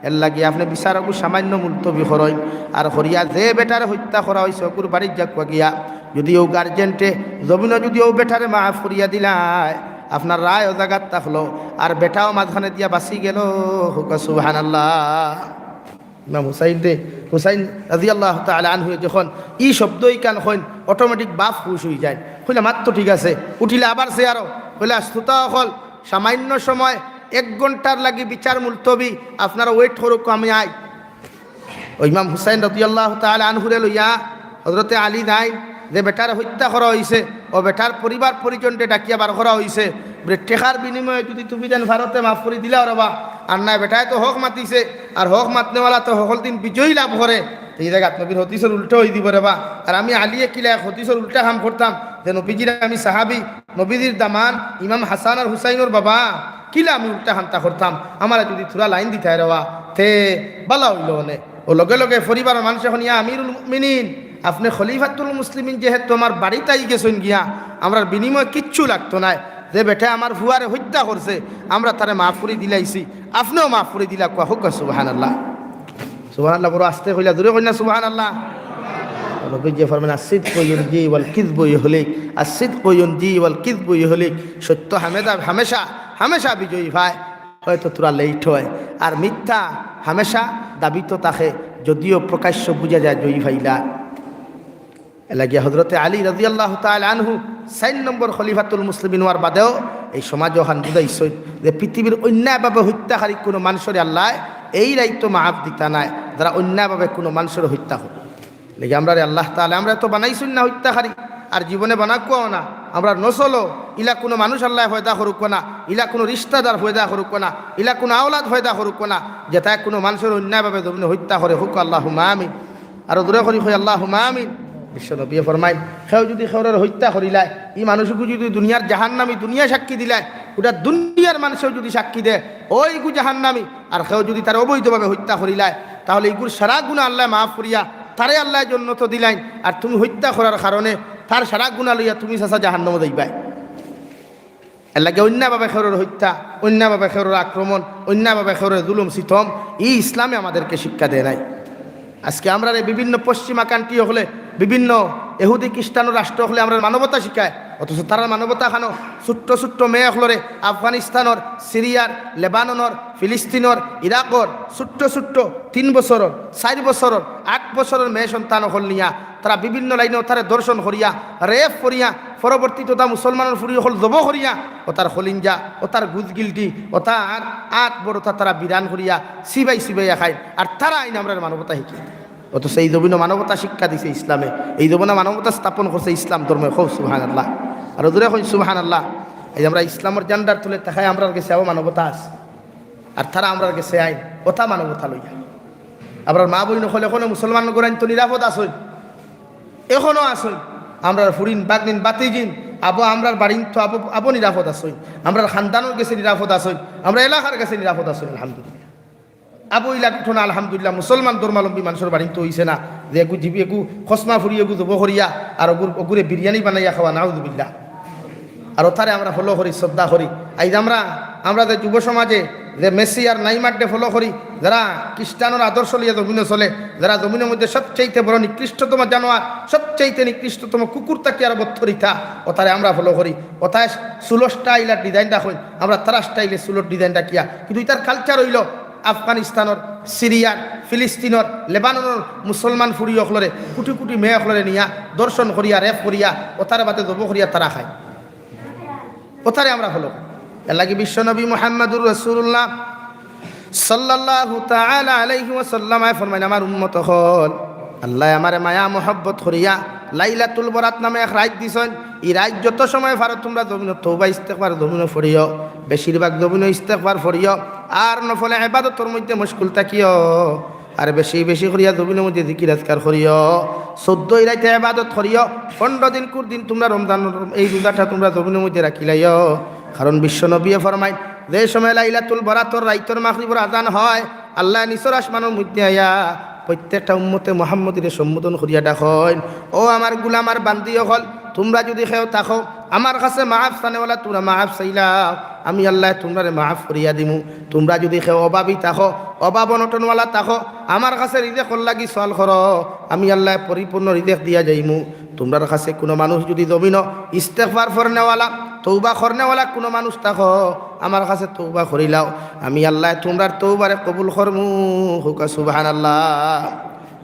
এরলাগি আপনে বিচারগু সামান্য মুলতবি করইন, আর করিয়া যে বেটারে হত্যা করা অইছে, অগুর বাড়িত যাউক্কা গিয়া। যুদি অউ গার্জেন্টে জমিনো যুদি অউ বেটারে মাফ করিয়া দিলায়, আপনার রায় অউ জাগাত থাকলো, আর বেটাও মাঝখানে দিয়া বাঁচি গেলো। কউক্কা সুবহানাল্লাহ। ইমাম হুসাইন রে, হুসাইন রাদিয়াল্লাহু তাআলা আনহু যখন ই শব্দ ইখান কইন, অটোমেটিক বাপ হুশ অইযাইন। কইলা, "মাত তো ঠিক আছে।" উঠিলা আবার চেয়ারো। কইলা, "শ্রোতা অকল, সামান্য সময়, এক ঘন্টার লাগি বিচার মুলতবি, আপনারা ওয়েট করউক্কা, আমি আই।" ওই ইমাম হুসাইন রাদিয়াল্লাহু তাআলা আনহুরে লইয়া হজরতে আলী যাইন, যে বেটারে হত্যা করা অইছে, অউ বেটার পরিবার পরিজনরে ডাকিয়া বার করা অইছে। বুলে, "টেকার বিনিময়ে যুদি তুমি যেন ভারতে মাফ করি দিলাও রেবা, আর নায় বেটায় তো হক মাতিছে, আর হক মাতনেওয়ালা তো হকল দিন বিজয় লাভ করে।" তে ই জাগাত নবীর হদিসর উল্টা অইযিবো রেবা। আর আমি আলীয়ে কিলা এক হদিসর উল্টা কাম করতাম, যে নবীজির আমি সাহাবী, নবীজির দামান, ইমাম হাসান আর হুসাইনর বাবা, কিলা আমি উল্টা কামটা করতাম? আমারে যুদি থুড়া লাইন দিতায় রেবা, তে ভালা অইলো অনে। অউ লগে লগে পরিবারর মানষে কইন, "ইয়া আমিরুল মুমিনিন, আপনে খলিফাতুল মুসলিমিন যেহেতু আমার বাড়িত আইগেছইন গিয়া, আমরার বিনিময়ে কিচ্ছু লাগতো নায়। যে বেটায় আমার ফুয়ারে হত্যা করছে, আমরা তারে মাফ করি দিলাইছি, আপনেও মাফ করি দিলাউক্কা।" কউক্কা সুবহানাল্লাহ। সুবহানাল্লাহ বড় আস্তে কইলা, জোরে কইন না সুবহানাল্লাহ। নবীজিয়ে ফরমাইন, "আস-সিদকু ইউনজি ওয়াল কিযবু ইউহলিক, আস-সিদকু ইউনজি ওয়াল কিযবু ইউহলিক।" সত্য হামেদা-, হামেশা, হামেশা বিজয়ী পায়। হয়তো থুড়া লেইট অয়, আর মিথ্যা হামেশা দাবিত থাকে, যুদিও প্রকাশ্য বুঝা যায় জয়ী পাইলা। এরলাগি হজরতে আলী রাদিয়াল্লাহু তাআলা আনহু চাইর নম্বর খলিফাতুল মুসলিমিন অওয়ার বাদেও এই সমাজো অখান বুঝাইছইন যে পৃথিবীর অন্যায়ভাবে হত্যাকারী কুনু মানষরে আল্লায় এই রাইতো মাফ দিতা নায়, যারা অন্যায়ভাবে কুনু মানষরে হত্যা করে। লেগে আমরারে আল্লাহ তাআলায়, আমরারে তো বানাইছইন না হত্যাকারী, আর জীবনে বানাউক্কাও না। আমরার নসলো ইলা কুনু মানুষ আল্লায় পয়দা করউক্কা না, ইলা কুনু রিশতাদার পয়দা করউক্কা না, ইলা কুনু আওলাদ পয়দা করউক্কা না, যেতায় কুনু মানষরে অন্যায়ভাবে জমিনো হত্যা করে। কউক্কা আল্লাহুম্মা আমিন। আরো জোরে করি কই, "আল্লাহুম্মা আমিন।" বিশ্ব নবীয়ে ফরমাইন, কেউ যুদি কেউররে হত্যা করিলায়, ই মানুষগু যুদি দুনিয়ার জাহান্নামী, দুনিয়ায় সাক্ষী দিলায়, গোটা দুনিয়ার মানষেও যুদি সাক্ষী দেয়, অউ ইগু জাহান্নামী, আর কেউ যুদি তারে অবৈধভাবে হত্যা করিলায়, তাহলে ইগুর সারা গুনা আল্লায় মাফ করিয়া তারে আল্লায় জন্নতো দিলাইন, আর তুমি হত্যা করার কারণে তার সারা গুনা লইয়া তুমি চাচা জাহান্নামো যাইবায়। এরলাগি অন্যায়ভাবে কেউরর হত্যা, অন্যায়ভাবে কেউরর আক্রমণ, অন্যায়ভাবে কেউরর জুলুম সিতম, ই ইসলামে আমাদেরকে শিক্ষা দেয় নাই। আজকে আমরারে বিভিন্ন পশ্চিমা country অকলে, বিভিন্ন এহুদি খ্রিস্টানর রাষ্ট্র অকলে আমরারে মানবতা শিখায়, অথচ তারার মানবতা খানো ছোট্ট ছোট্ট মেয়ে অকলরে আফগানিস্তানর, সিরিয়ার, লেবাননর, ফিলিস্তিনর, ইরাকর ছোট্ট ছোট্ট তিন বছরর, চাইর বছরর, আট বছরর মেয়ে সন্তান অকল নিয়া তারা বিভিন্ন লাইনো তারে ধর্ষণ করিয়া, রেপ করিয়া, পরবর্তীতে অতা মুসলমানর ফুরি অকল জবো করিয়া, অতার খলিঞ্জা, অতার গুজগিলটি, অতার আত বড় অতা তারা বিরান করিয়া, চিবাই চিবাইয়া খাইন। আর তারা আইন আমরারে মানবতা শিখাইন। অথচ এই জমিনো মানবতা শিক্ষা দিছে ইসলামে, এই জমিনো মানবতা স্থাপন করছে ইসলাম ধর্মে। কও সুবহানাল্লাহ। আরো জোরে কই সুবহানাল্লাহ। এই যে আমরা ইসলামর ঝান্ডার তলে তাকাই, আমরার গেছে আরো মানবতা আছে। আর তারা আমরার গেছে আইন, অতা মানবতা লইয়া। আমরার মা-বইন অকল এখনো মুসলমান ঘরো আইন তো নিরাপদ আছইন, এখনো আছইন। আমরার ফুরিন, বাগনিন, বাতিজিন, আবো আমরার বাড়িন তো আবো, আবো নিরাপদ আছইন। আমরার খানদানর গেছে নিরাপদ আছইন, আমরার এলাকার গেছে নিরাপদ আছইন, আলহামদুলিল্লাহ। আবো ইলা ঘটনা, আলহামদুলিল্লাহ, মুসলমান ধর্মাবলম্বী মানষর বাড়িন তো অইছে না, যে এগু জিবি এগু খসমা ফুরি এগু জবো করিয়া, আর অগুর, অগুরে বিরিয়ানি বানাইয়া খাওয়া, নাউজুবিল্লাহ। আর অতারে আমরা follow করি, শ্রদ্ধা করি। আইজ আমরা, আমরা যে যুব সমাজে যে মেসি আর নাইমাররে ফলো করি, যারা খ্রিস্টানর আদর্শ লইয়া জমিনো চলে, যারা জমিনর মধ্যে সবচাইতে বড় নিকৃষ্টতম জানোয়ার, সবচাইতে নিকৃষ্টতম কুকুর থাকি আরো বদতর ইতা, অতারে আমরা ফলো করি। অতায় চুলর স্টাইল আর ডিজাইন রাখইন, আমরা তারার স্টাইলে চুলর ডিজাইন রাখিয়া। কিন্তু ইতার কালচার অইলো আফগানিস্তানর, সিরিয়ার, ফিলিস্তিনর, লেবাননর মুসলমান ফুড়ি অকলরে, কুটি কুটি মেয়ে অকলরে নিয়া ধর্ষণ করিয়া, রেপ করিয়া, অতার বাদে জবো করিয়া তারা খায়। অতারে আমরা ফলো করি। এরলাগি বিশ্বনবী মুহাম্মাদুর রাসূলুল্লাহ সাল্লাল্লাহু তাআলা আলাইহি ওয়াসাল্লামে ফরমাইন, "আমার উম্মত অকল, আল্লায় আমারে মায়া মহব্বত করিয়া লাইলাতুল বরাত নামে এক রাইত দিছইন। ই রাইত যত সময় পারো তুমরা জমিনো তওবা ইস্তেগফার জমিনো পড়িও, বেশিরভাগ জমিনো ইস্তেগফার পড়িও, আর নফলে ইবাদতর মধ্যে মশগুল থাকিও।" আর বেশি বেশি করিয়া জমিনর মধ্যে জিকির আজকার করিও, চৌদ্দ রাইতে ইবাদত করিও, পনরো দিন কুর দিন তুমরা রমজান, এই রোজাটা তুমরা জমিনর মধ্যে রাখিলাইও। কারণ বিশ্বনবীয়ে ফরমাইন, যে সময় লাইলাতুল বরাতর রাইতর মাগরিবর আজান হয়, আল্লায় নিচর আসমানর মধ্যে আইয়া প্রত্যেকটা উম্মতে মুহাম্মদীরে সম্বোধন করিয়া ডাকইন, "ও আমার গুলাম আর বান্দি অকল, তুমরা যুদি কেউ থাকো আমার কাছে মাফ চানেওয়ালা, তুমরা মাফ চাইলাও, আমি আল্লায় তুমরারে মাফ করিয়া দিমু। তুমরা যুদি কেউ অভাবী থাকো, অভাব অনটনওয়ালা থাকো, আমার কাছে রিজেকর লাগি সওয়াল করো, আমি আল্লায় পরিপূর্ণ রিজেক দিয়া যাইমু। তুমরার কাছে কুনু মানুষ যুদি জমিনো ইস্তেগফার পড়নেওয়ালা, তওবা করনেওয়ালা কুনু মানুষ থাকো, আমার কাছে তওবা করিলাও, আমি আল্লায় তুমরার তওবারে কবুল করমু।" কউক্কা সুবহানাল্লাহ।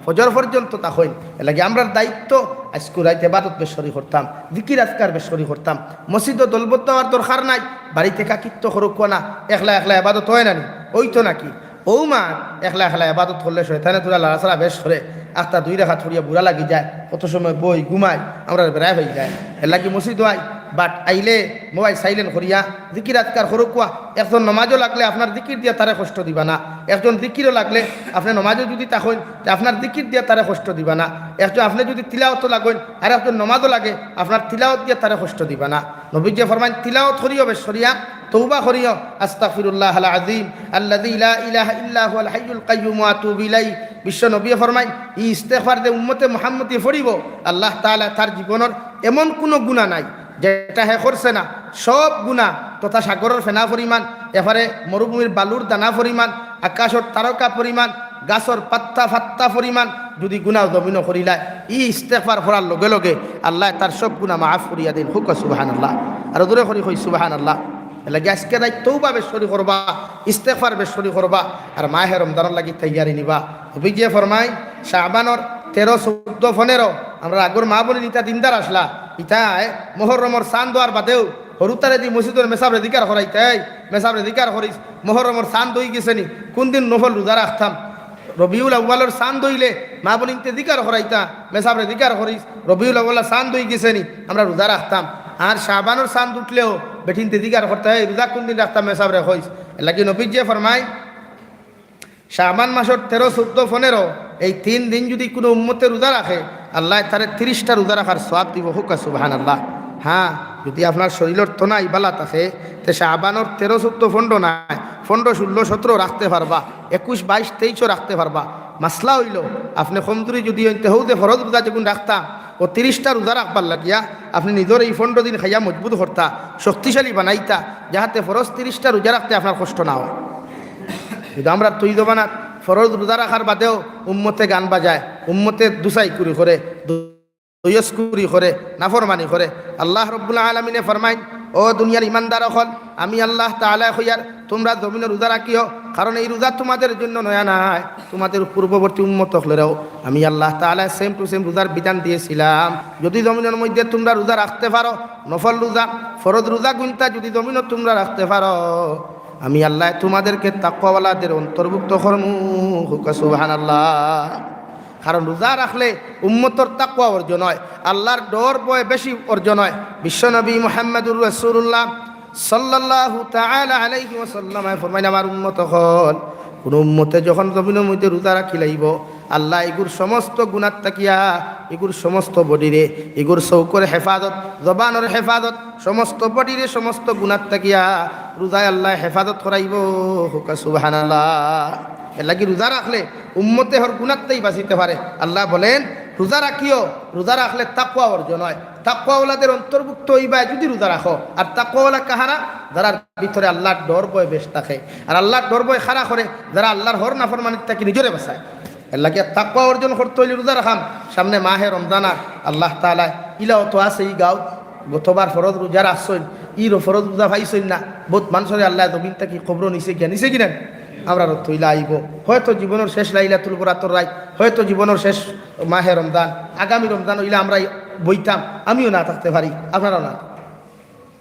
ফজর পর্যন্ত থাকইন। এরলাগি আমরার দায়িত্ব, আইজকু রাইত ইবাদত বেশ করি করতাম, জিকির আজকার বেশ করি করতাম। মসজিদো দলবদ্ধ অওয়ার দরকার নাই, বাড়িত একাকিত্ব করউক্কা না, একলা একলা ইবাদত অয় না নি? অইতো নাকি? অউ মাত, একলা একলা ইবাদত করলে শয়তানে থুড়া লাড়াচাড়া বেশ করে, আখতা দুই রাকাত পড়িয়া বুড়া লাগি যায়, কত সময় বই, ঘুমাই, আমরার বেড়ায় অই যায়। এরলাগি মসজিদো আই, but আইলে মোবাইল silent করিয়া জিকির আজকার করউক্কা। একজন নমাজো লাগলে আপনার জিকির দিয়া তারে কষ্ট দিবা না, একজন জিকিরো লাগলে আপনে নমাজো যুদি থাকইন, তে আপনার জিকির দিয়া তারে কষ্ট দিবা না। একজন আপনে যুদি তিলাওয়াতো লাগইন, আর একজন নমাজো লাগে, আপনার তিলাওয়াত দিয়া তারে কষ্ট দিবা না। নবীজিয়ে ফরমাইন, "তিলাওয়াত করিও বেশ করিয়া, তওবা করিও, আস্তাগফিরুল্লাহাল আযীম আল্লাযী লা ইলাহা ইল্লা হুয়াল হাইয়ুল কাইয়্যুম ওয়া আতুবু ইলাইহ।" বিশ্বনবীয়ে ফরমাইন, ই ইস্তেগফার যে উম্মতে মুহাম্মদীয়ে পড়িবো, আল্লাহ তাআলা তার জীবনর এমন কুনু গুনা নাই যেটা হে করছে না। সব গুনা তথা সাগরর ফেনা পরিমাণ, এরপরে মরুভূমির বালুর দানা পরিমাণ, আকাশর তারকা পরিমাণ, গাছর পাত্তা ফাত্তা পরিমাণ যুদি গুনা জমিনো করিলায়, ই ইস্তেগফার পড়ার লগে লগে আল্লায় তার সব গুনা মাফ করিয়া দেইন। কউক্কা সুবহানাল্লাহ। আরো জোরে করি কই সুবহানাল্লাহ। এরলাগি আইজকু রাইত তওবা বেশ করি করবা, ইস্তেগফার বেশ করি করবা, আর মাহে রমজানর লাগি তৈয়ারি নিবা। নবীজিয়ে ফরমাইন, শাবানর তেরো, চৌদ্দ, পনরো, আমরার আগর মা-বইন ইতা দিনদার আছলা, ইতায় মুহররমর চান্দ অওয়ার বাদেও হুরুতারে দি মসজিদর মেসাবরে জিকার করাইতা, "এই মেসাবরে জিকার করিস, মুহররমর চান্দ অইগেছে নি, কুনদিন নফল রোজা রাখতাম।" রবিউল আউয়ালর চান্দ অইলে মা-বইনতে জিকার করাইতা, "মেসাবরে জিকার করিস, রবিউল আউয়ালর চান্দ অইগেছে নি, আমরা রোজা রাখতাম।" আর শাবানর চান্দ উঠলেও বেটিনতে জিকার করতা, "এই রোজা কুনদিন রাখতাম, মেসাবরে কইস।" এরলাগি নবীজিয়ে ফরমাইন, শাবান মাসর তেরো, চৌদ্দ, পনরো, এই তিন দিন যুদি কুনু উম্মতে রোজা রাখে, আল্লায় তারে তিরিশটা রোজা রাখার সওয়াব দিবো। কউক্কা সুবহানাল্লাহ। হ্যাঁ, যুদি আপনার শরীলর তনাই বালা থাকে, তে শাবানর তেরো, চৌদ্দ, পনরো নায়, পনরো, ষোল্ল, সতরো রাখতে পারবা, একুশ, বাইশ, তেইশও রাখতে পারবা। মাসলা অইলো, আপনে কমজুরি যুদি অইন, তে হউ যে ফরজ রোজা যেগুন রাখতা, অউ তিরিশটা রোজা রাখবার লাগিয়া আপনে নিজর ই পনরো দিন খাইয়া মজবুত করতা, শক্তিশালী বানাইতা, যাহাতে ফরজ তিরিশটা রোজা রাখতে আপনার কষ্ট না অয়। কিন্তু আমরার তো ই জমানাত ফরজ রোজা রাখার বাদেও উম্মতে গান বাজায়, উম্মতে দুসাইকুরি করে, দইয়সকুরি করে, নাফরমানি করে। আল্লাহ রব্বুল আলামিনে ফরমাইন, "ও দুনিয়ার ইমানদার অকল, আমি আল্লাহ তাআলায় কইয়ার, তুমরা জমিনো রোজা রাখিও, কারণ এই রোজা তোমাদের জন্য নয়া নায়, তোমাদের পূর্ববর্তী উম্মত অকলরেও আমি আল্লাহ তাআলায় same to same রোজার বিধান দিয়াছিলাম। যুদি জমিনর মধ্যে তুমরা রোজা রাখতে পারো, নফল রোজা, ফরজ রোজা গুনতা যুদি জমিনো তুমরা রাখতে পারো, আমি আল্লায় তোমাদেরকে তাকওয়াওয়ালাদের অন্তর্ভুক্ত করমু।" কউক্কা সুবহানাল্লাহ। কারণ রোজা রাখলে উম্মতর তাকওয়া অর্জন অয়, আল্লাহর ডর ভয় বেশি অর্জন অয়। বিশ্বনবী মুহাম্মাদুর রাসূলুল্লাহ সাল্লাল্লাহু তাআলা আলাইহি ওয়াসাল্লামে ফরমাইন, "আমার উম্মত অকল, কুনু উম্মতে যখন জমিনর মধ্যে রোজা রাখিলাইবো, আল্লায় ইগুর সমস্ত গুনার থাকিয়া, ইগুর সমস্ত বডিরে, ইগুর চউখর হেফাজত, জবানর হেফাজত, সমস্ত বডিরে সমস্ত গুনার থাকিয়া রোজায় আল্লায় হেফাজত করাইবো।" কউক্কা সুবহানাল্লাহ। এরলাগি রোজা রাখলে উম্মতে হর গুনাত্তেই বাঁচিতে পারে। আল্লায় বলেন, রোজা রাখিও, রোজা রাখলে তাকওয়া অর্জন হয়। তাকওয়াওয়ালাদের অন্তর্ভুক্ত অইবায় যদি রোজা রাখো। আর তাকওয়াওয়ালা কাহারা? যারার ভিতরে আল্লাহর ডর ভয় বেশ থাকে। আর আল্লাহর ডর ভয় কারা করে? যারা আল্লাহর হর নাফরমানির থাকি নিজরে বাঁচায়। এর লাগি তাকওয়া অর্জন করতে অইলে রোজা রাখাম। সামনে মাহে রমজান, আর আল্লাহ তাআলা ইলাও তো আছে ই গাঁও, গতবার ফরজ রোজা রাখছইন, ইরও ফরজ রোজা পাইছইন না। বউত মানষরে আল্লায় জমিন থাকি কবরো নিছে গিয়া, নিছে কি না? আমরারও তো ইলা আইবো। হয়তো জীবনর শেষ লাইলাতুল বরাতর রাইত, হয়তো জীবনর শেষ মাহে রমজান, আগামী রমজান অইলে আমরা বইতাম, আমিও না থাকতে পারি, আপনারাও না।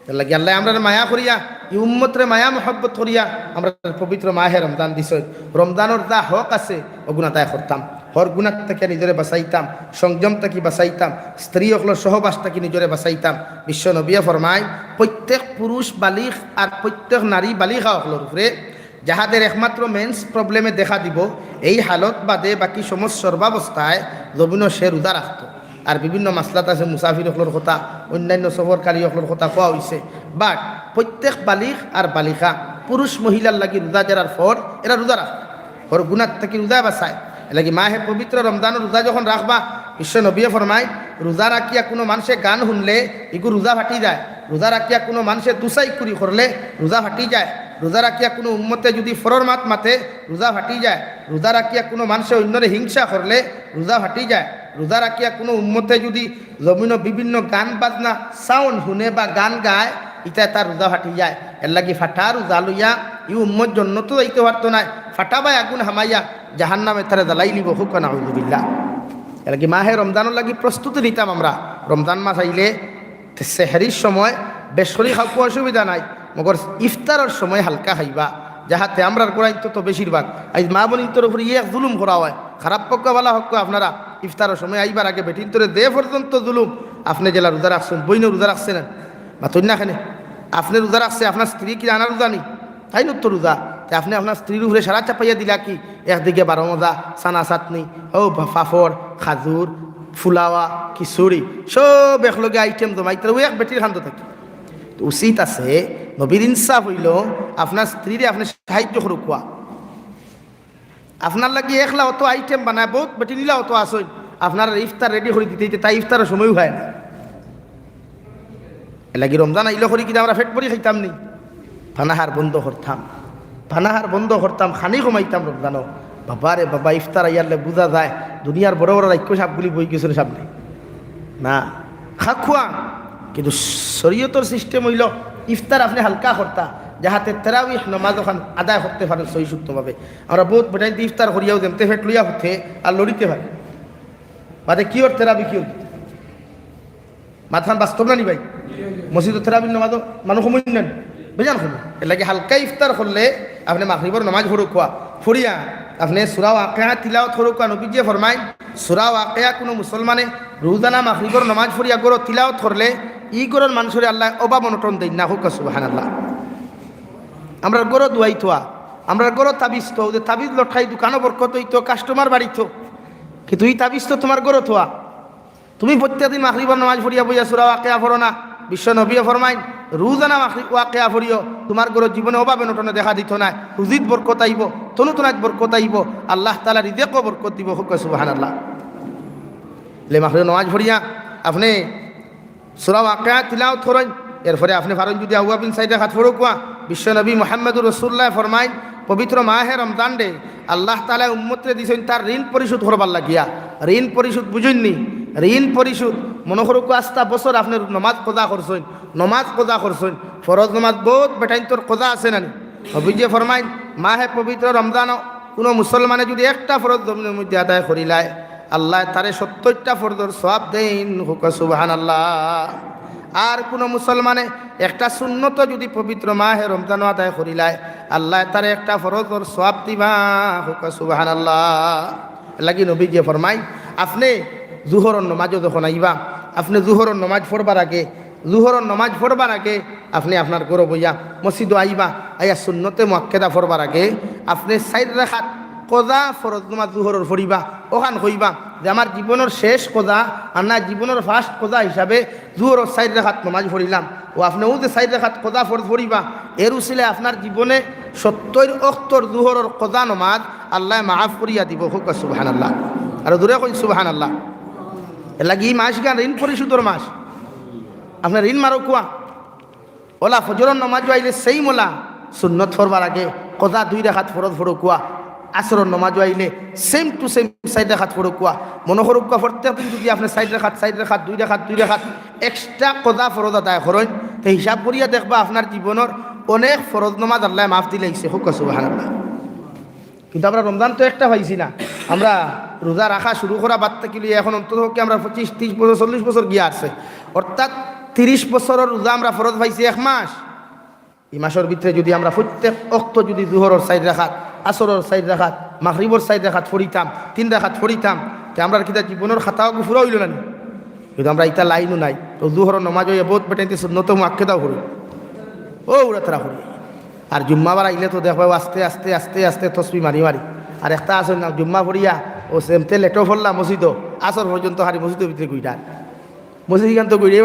এর লাগি আল্লায় আমরারে মায়া করিয়া, ই উম্মতরে মায়া মহব্বত করিয়া আমরারে পবিত্র মাহে রমজান দিছইন। রমজানর যা হক আছে, অগুন আদায় করতাম। হর গুনাহ থাকি নিজরে বাঁচাইতাম, সংযম থাকি বাঁচাইতাম, স্ত্রী অকলর সহবাস থাকি নিজরে বাঁচাইতাম। বিশ্ব নবিয়ে ফরমাইন, প্রত্যেক পুরুষ বালিগ আর প্রত্যেক নারী বালিগা অকলর উপরে, যাহাদের একমাত্র মেন্স প্রবলেমে দেখা দিব, এই হালত বাদে বাকি সমস্ত সর্বাবস্থায় জমিনো সে রোজা রাখতো। আর বিভিন্ন মাসলাত আছে, মুসাফির অকলর কথা, অন্যান্য সফরকারী অকলর কথা কওয়া অইছে। But প্রত্যেক বালিগ আর বালিগা, পুরুষ মহিলার লাগি রোজা যারার ফরজ, এরা রোজা রাখে। হর গুনাহ থাকি রোজা বাঁচায়। এর লাগি মাহে পবিত্র রমজানর রোজা যখন রাখবা, বিশ্ব নবিয়ে ফরমাইন, রোজা রাখিয়া কুনু মানষে গান হুনলে ইগু রোজা ফাটি যায়। রোজা রাখিয়া কুনু মানষে দুসাইকুরি করলে রোজা ফাটি যায়। রোজা রাখিয়া কুনু উম্মতে যুদি ফরর মাত মাতে, রোজা ফাটি যায়। রোজা রাখিয়া কুনু মানষে অইন্যরে হিংসা করলে রোজা ফাটি যায়। রোজা রাখিয়া কুনু উম্মতে যুদি জমিনো বিভিন্ন গান বাজনা, sound হুনে বা গান গায়, ইতায় তার রোজা ফাটি যায়। এর লাগি ফাটা রোজা লইয়া ই উম্মত জন্নতো যাইতে পারতো নায়। ফাটা বায় আগুন হামাইয়া জাহান্নামে তারে জ্বালাইলিবো, কউক্কা নাউজুবিল্লাহ। এর লাগি মাহে রমজানর লাগি প্রস্তুতি নিতাম আমরা। রমজান মাস আইলে তে সেহরির সময় বেশ করি খাওয়া অসুবিধা নাই, মগর ইফতারর সময় হালকা খাইবা, যাহাতে আমরার গোড়াইন্ত তো বেশিরভাগ আইজ মা বইনতর উপরে এক জুলুম করা হয়। খারাপ পক্ষ, ভালা পক্ষ, আপনারা ইফতারর সময় আইবার আগে বেটিন্তরে যে পর্যন্ত জুলুম, আপনে যেলা রোজা রাখছইন, বইনে রোজা রাখছে না, মাতইন না কেনে? আপনে রোজা রাখছে, আপনার স্ত্রী কি আনা রোজা নি? তাইন তো রোজা। তে আপনে আপনার স্ত্রীর উপরে সারা চাপাইয়া দিলা কি? একদিকে বারো মজা, চানা চাটনি, ও বা-, পাপড়, খাজুর, ফুলাওয়া, খিচুড়ি, সব একলগে আইটেম জমাইতে অউ এক বেটির কান্দো থাকি। তো উচিত আছে, নবীর ইনসাফ অইলো, আপনার স্ত্রীরে আপনে সাহায্য করউক্কা। আপনার লাগি একলা অত আইটেম বানায়, বউত বেটিন ইলা অত আছইন, আপনার ইফতার রেডি করি দিতে দিতে তাই ইফতারর সময়ও হয় না। এর লাগি রমজান আইলো করি কিতা আমরা পেট ভরি খাইতাম নি? পানাহার বন্ধ করতাম, পানাহার বন্ধ করতাম, খানি কমাইতাম রমজানো। বাবা রে বাবা, ইফতার আইয়ারলে বুঝা যায় দুনিয়ার বড় বড় রাক্ষস সবগুলি বই গেছে সামনে। না, খাওয়া, কিন্তু শরীয়তর সিস্টেম অইলো ইফতার আপনে হালকা করতা, যাহাতে তেরাবিহ নমাজ অখান আদায় করতে পারেন সহি শুদ্ধভাবে। আমরা বউত বেটাইন্তে ইফতার করিয়াও যেমতে পেট লইয়া হুতে আর লড়িতে পারে, বাদে কিওর তেরাবি কিওর? মাতখান বাস্তব না নি ভাই? মসজিদো তেরাবির নমাজো মানুষ কমইন না নি? বেজান কমইন। এর লাগি হালকা ইফতার করলে আপনে মাগরিবর নমাজ পড়উক্কা, পড়িয়া আপনে সূরা ওয়াকিয়া তিলাওয়াত করউক্কা। নবীজিয়ে ফরমাইন, সূরা ওয়াকিয়া কুনু মুসলমানে রোজানা মাগরিবর নমাজ পড়িয়া ঘরো তিলাওয়াত করলে ই ঘরর মানষরে আল্লায় অভাব অনটন দেইন না। কউক্কা সুবহানাল্লাহ। আমরার ঘরো দুয়াই থোয়া, আমরার ঘরো তাবিজ থোয়া, অউ যে তাবিজ লটকাই দোকানো বরকত অইতো, কাস্টমার বাড়িতো, কিন্তু ই তাবিজ তো তুমার ঘরো থোয়া। তুমি প্রত্যেক দিন মাগরিবর নমাজ পড়িয়া বইয়া সূরা ওয়াকিয়া পড়ো না? বিশ্ব নবীয়ে ফরমাইন, রোজানা মাগরি-, ওয়াকিয়া পড়িও, তুমার ঘরো জীবনে অভাব অনটনে দেখা দিতো নায়, রুজিত বরকত আইবো, তনুতনাত বরকত আইবো, আল্লাহ তাআলা রিজেকো বরকত দিবো। কউক্কা সুবহানাল্লাহ। লে মাগরিবর নমাজ পড়িয়া আপনে সূরা ওয়াকিয়া তিলাওয়াত করইন, এরপরে আপনে পারইন যুদি আউয়াবিন চাইর রাকাত পড়উক্কা। বিশ্ব নবী মুহাম্মদুর রাসূলুল্লাহ ফরমাইন, পবিত্র মাহে রমজানরে আল্লাহ তাআলায় উম্মতরে দিছইন তার ঋণ পরিশোধ করবার লাগিয়া। ঋণ পরিশোধ বুঝইন নি? ঋণ পরিশোধ। মনো করউক্কা আস্তা বছর আপনে নমাজ কাজা করছইন, নমাজ কাজা করছইন, ফরজ নমাজ বউত বেটাইন্তর কাজা আছে না নি? নবীজিয়ে ফরমাইন, মাহে পবিত্র রমজানো কুনু মুসলমানে যুদি একটা ফরজ জমিনর মধ্যে আদায় করিলায়, আল্লায় তারে সত্তইরটা ফরজর সওয়াব দেইন। কউক্কা সুবহানাল্লাহ। আর কুনু মুসলমানে একটা সুন্নতও যুদি পবিত্র মাহে রমজানো আদায় করিলায়, আল্লায় তারে একটা ফরজর সওয়াব দিবা। কউক্কা সুবহানাল্লাহ। এর লাগি নবীজিয়ে ফরমাইন, আপনে জুহরর নমাজো যখন আইবা, আপনে জুহরর নমাজ পড়বার আগে জুহরর নমাজ পড়বার আগে আপনে আপনার ঘরো বইয়া মসজিদো আইবা, আইয়া সুন্নতে মুআক্কেদা পড়বার আগে আপনে চাইর রাকাত কাজা ফরজ নমাজ জুহরর পড়িবা। অখান কইবা যে আমার জীবনর শেষ কাজা, আর না জীবনর first কাজা হিসাবে জুহরর চাইর রাকাত নমাজ পড়িলাম। অউ আপনে অউ যে চাইর রাকাত কাজা ফরজ পড়িবা, এর উছিলায় আপনার জীবনে সত্তইর অক্তর জুহরর কাজা নমাজ আল্লায় মাফ করিয়া দিবো। কউক্কা সুবহানাল্লাহ। আরো জোরে কইন সুবহানাল্লাহ। এরলাগি ই মাস ইখান ঋণ পরিশোধর মাস। আপনে ঋণ মারউক্কা। অলা ফজরর নমাজো আইলে same অলা সুন্নত পড়বার আগে কজা দুই রাকাত ফরজ পড়উক্কা, আসরর নমাজো আইলে same to same চাইর রাকাত পড়উক্কা। মনো করউক্কা, প্রত্যেক দিন যুদি আপনে চাইর রাকাত, চাইর রাকাত, দুই রাকাত, দুই রাকাত extra কজা ফরজ আদায় করইন, তে হিসাব করিয়া দেখবা আপনার জীবনর অনেক ফরজ নমাজ আল্লায় মাফ দিলাইছে। কউক্কা সুবহানাল্লাহ। কিন্তু আমরা রমজান তো একটা পাইছি না। আমরা রোজা রাখা শুরু করা বাদ থাকি লইয়া এখন অন্ততপক্ষে আমরা পঁচিশ, ত্রিশ বছর, চল্লিশ বছর গিয়া আছে। অর্থাৎ ত্রিশ বছরর রোজা আমরা ফরজ পাইছি এক মাস। ই মাসর ভিতরে যুদি আমরা প্রত্যেক অক্ত যুদি জুহরর চাইর রাকাত, আসরর চাইর রাকাত, মাগরিবর চাইর রাকাত পড়িতাম, তিন রাকাত পড়িতাম, তে আমরার কিতা জীবনর খাতাও ফুরা অইলো না নি? কিন্তু আমরা ইতা লাইনও নাই। তো জুহরর নমাজ অইয়া বউত বেটাইন্তে সুন্নতে মুআক্কাদাও পড়ি। অউ উড়াতাড়া পড়ি। আর জুম্মাবার আইলে তো দেখবায় আস্তে আস্তে, আস্তে আস্তে তসবি মারি মারি। আর একটা আছে না, জুম্মা পড়িয়া অউ সেমতে লেটো পড়লা মসজিদো, আসর পর্যন্ত খালি মসজিদর ভিতরে ঘুরিয়া। মসজিদ ইখান তো ঘুরিয়া